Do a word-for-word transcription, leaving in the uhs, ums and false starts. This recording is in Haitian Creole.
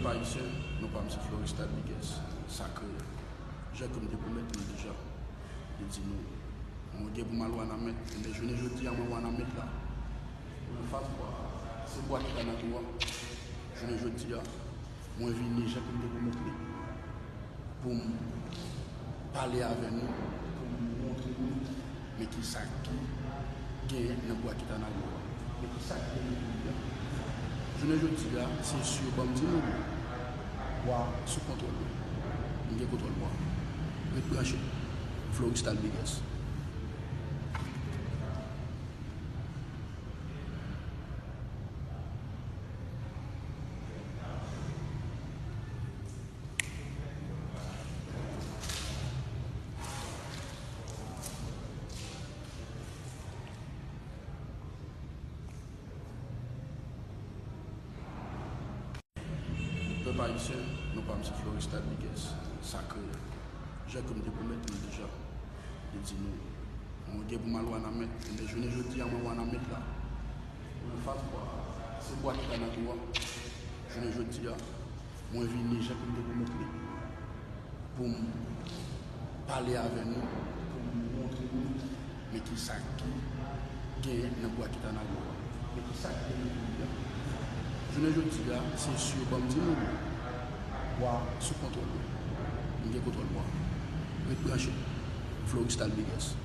Pèp ayisyen, non pa m se Florestal Miguez, Sakre. Jan ke m te pwomèt nou deja, li di nou, mwen gen pou m al Wanament, men jounen jodi a mwen Wanament la. Mwen anfas bwa, se bwa ki ta nan kou a. Jounen jodi a, mwen vini jan ke m te pwomèt li pou m pale avè nou, pou m montre nou men kisa ki genyen nan bwa ki ta nan kou a. Men kisa ki genyen nan kou a. Jounen jodi a, se si yo ban m di nou, bwa sou kontwòl mwen. M gen kontwòl bwa. Ret branche. Florestal Miguez. Pèp ayisyen, non pa m se Florestal Miguez, Sakre. Jan ke m te pwomèt nou deja, li di nou, mwen gen pou m al Wanament, men jounen jodi a mwen Wanament la. Mwen anfas bwa, se bwa ki ta nan kou a. Jounen jodi a, mwen vini jan ke m te pwomèt li pou m pale avè nou, pou m montre nou men kisa ki genyen nan bwa ki ta nan kou a. Men kisa ki genyen nan kou a. Jounen jodi a, se si yo ban m di nou, bwa sou kontwòl mwen. M gen kontwòl bwa. Ret branche. Florestal Miguez.